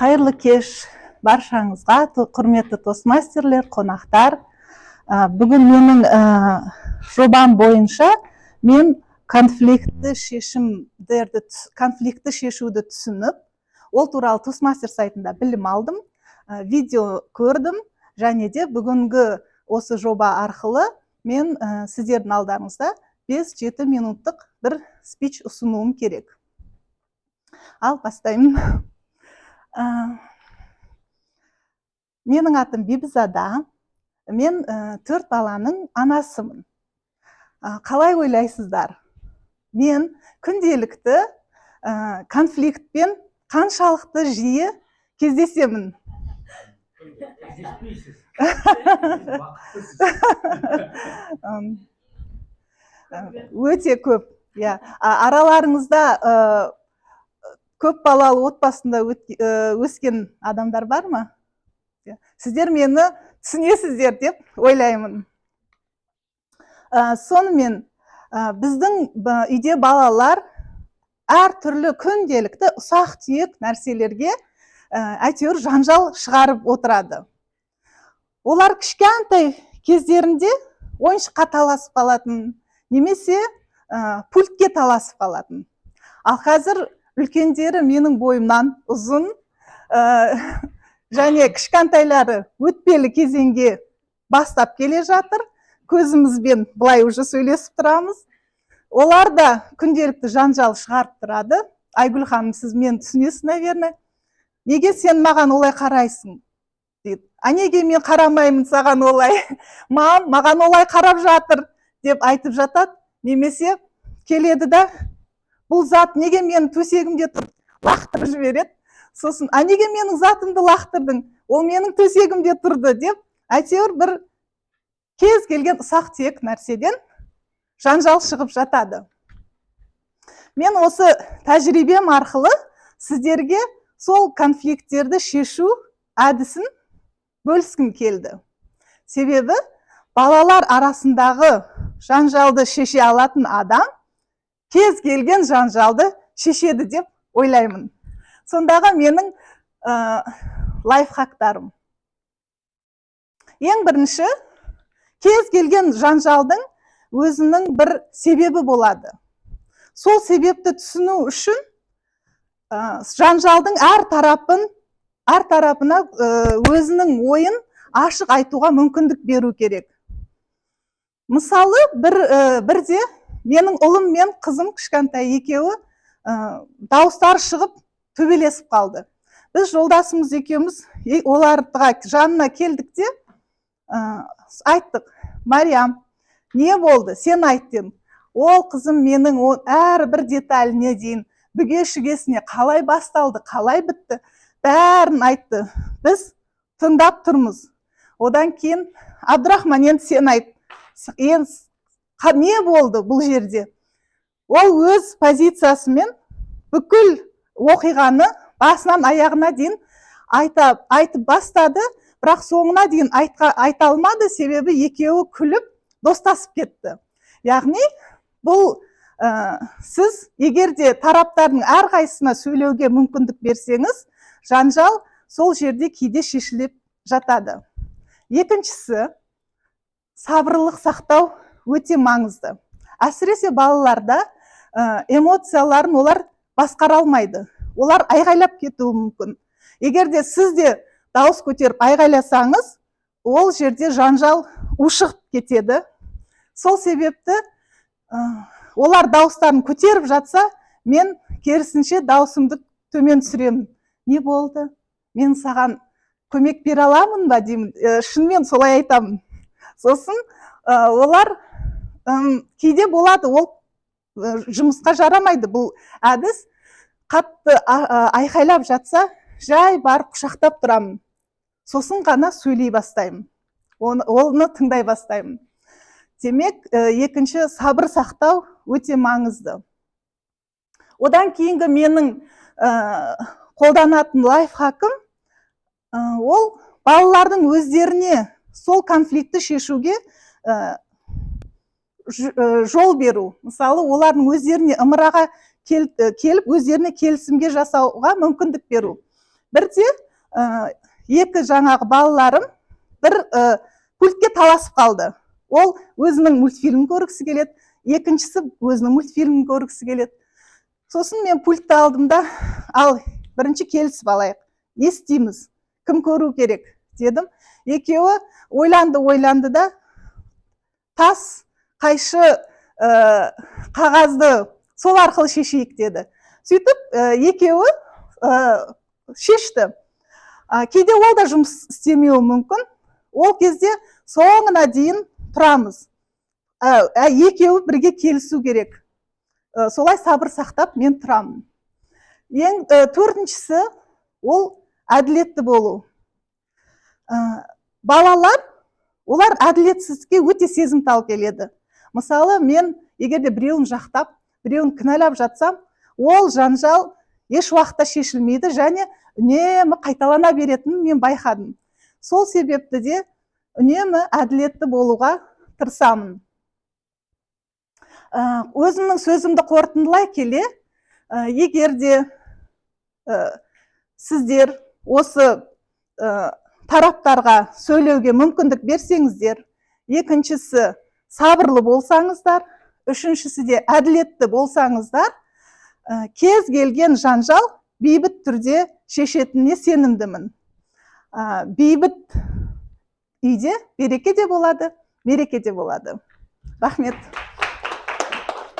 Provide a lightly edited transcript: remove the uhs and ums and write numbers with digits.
Қайырлы кеш баршаңызға, құрметті тосмастерлер, қонақтар. Бүгін менің жобам бойынша мен конфликтті шешуді түсініп, ол туралы Тосмастер сайтында білім алдым, видео көрдім және де бүгінгі осы жоба арқылы мен сіздердің алдарыңызда 5-7 минуттық бір спич ұсынуым керек. Ал бастаймын. Менің атым Бибізада. Мен төрт баланың анасымын. Қалай ойлайсыздар? Мен күнделікті конфликтпен қаншалықты жиі кездесемін? Кездеспейсіз. Сіз бақыттысыз. Өте көп, иә. Араларыңызда көп балалы отбасында өскен адамдар бар ма? Иә. Сіздер мені түсінесіздер деп ойлаймын. Сонымен біздің үйде балалар әртүрлі күнделікті ұсақ түйек нәрселерге әйтеуір жанжал шығарып отырады. Олар кішкентай кездерінде ойыншыққа таласып қалатын немесе пультке таласып қалатын. Ал қазір үлкендері менің бойымнан ұзын және кішкентайлары өтпелі кезеңге бастап келе жатыр. Көзімізбен былай уже сөйлесіп тұрамыз. Олар да күнделікті жанжал шығарып тұрады. Айгүл ханым, сіз мені түсінесіз, наверное. «Неге сен маған олай қарайсың?» – дейді. «А неге мен қарамаймын саған олай?» «Мам, маған олай қарап жатыр», – деп айтып жатады. Немесе келеді да, «Бұл зат неге менің төсегімде тұр?» Лақтырып жібереді. Сосын: «А неге менің затымды лақтырдың? Ол менің төсегімде тұрды», – деп, әйтеуір бір кез келген ұсақ түйек нәрседен жанжал шығып жатады. Мен осы тәжірибем арқылы сіздерге сол конфликттерді шешу әдісін бөліскім келді. Себебі балалар арасындағы жанжалды шеше алатын адам кез келген жанжалды шешеді деп ойлаймын. Сондағы менің лайфхактарым: ең бірінші, кез келген жанжалдың өзінің бір себебі болады. Сол себепті түсіну үшін жанжалдың әр тарапына өзінің ойын ашық айтуға мүмкіндік беру керек. Мысалы, бірде менің ұлым мен қызым кішкентай екеуі дауыстары шығып, төбелесіп қалды. Біз жолдасымыз екеуміз оларға жанына келдік те, айттық: «Мариям, не болды, сен айт», – дедім. Ол қызым менің әрбір деталіне дейін, бүге шігесіне, қалай басталды, қалай бітті, бәрін айтты. Біз тыңдап тұрмыз. Одан кейін: «Абдрахман, енді сен айт, енді не болды бұл жерде?» Ол өз позициясымен бүкіл оқиғаны басынан аяғына дейін айтып бастады, бірақ соңына дейін айта алмады, себебі екеуі күліп, достасып кетті. Яғни бұл сіз егер де тараптардың әрқайсысына сөйлеуге мүмкіндік берсеңіз, жанжал сол жерде кейде шешіліп жатады. Екіншісі, сабырлық сақтау өте маңызды. Әсіресе балаларда эмоцияларын олар басқара алмайды, олар айғайлап кетуі мүмкін. Егер де сіз де дауыс көтеріп айғайласаңыз, ол жерде жанжал ушығып кетеді. Сол себепті олар дауыстарын көтеріп жатса, мен керісінше дауысымды төмен түсіремін. «Не болды? Мен саған көмек бере аламын ба?» – деймін. Шынымен солай айтамын. Сосын олар кейде болады, ол жұмысқа жарамайды бұл әдіс. Қатты айқайлап жатса, жай барып құшақтап тұрамын, сосын ғана сөйлей бастаймын, оны тыңдай бастаймын. Демек, екінші, сабыр сақтау өте маңызды. Одан кейінгі менің қолданатын лайфхакым, ол балалардың өздеріне сол конфликтті шешуге жол беру. Мысалы, олардың өздеріне ымыраға келіп, өздеріне келісімге жасауға мүмкіндік беру. Бірде екі жаңағы балаларым бір пультке таласып қалды. Ол өзінің мультфильмін көргісі келеді, екіншісі өзінің мультфильмін көргісі келеді. Сосын мен пультті алдым да: «Ал, бірінші келісіп алайық, не істейміз, кім көру керек?» – дедім. Екеуі ойланды, ойланды да, «Тас, қайшы, қағазды, сол арқылы шешейік», – деді. Сөйтіп екеуі шешті. Кейде ол да жұмыс істемеуі мүмкін. Ол кезде соңына дейін тұрамыз. Екеуі бірге келісу керек. Солай сабыр сақтап мен тұрамын. Ең төртіншісі ол әділетті болу. Балалар, олар әділетсіздікке өте сезімтал келеді. Мысалы, мен егер де біреуін жақтап, біреуін кінәлап жатсам, ол жанжал еш уақытта шешілмейді және үнемі қайталана беретінін мен байқадым. Сол себепті де үнемі әділетті болуға тырысамын. Өзімнің сөзімді қорытындылай келе, егер де сіздер осы тараптарға сөйлеуге мүмкіндік берсеңіздер, екіншісі сабырлы болсаңыздар, үшіншісі де әділетті болсаңыздар, кез келген жанжал бейбіт түрде шешетініне сенімдімін. Бейбіт үйде береке де болады, мереке де болады. Рахмет.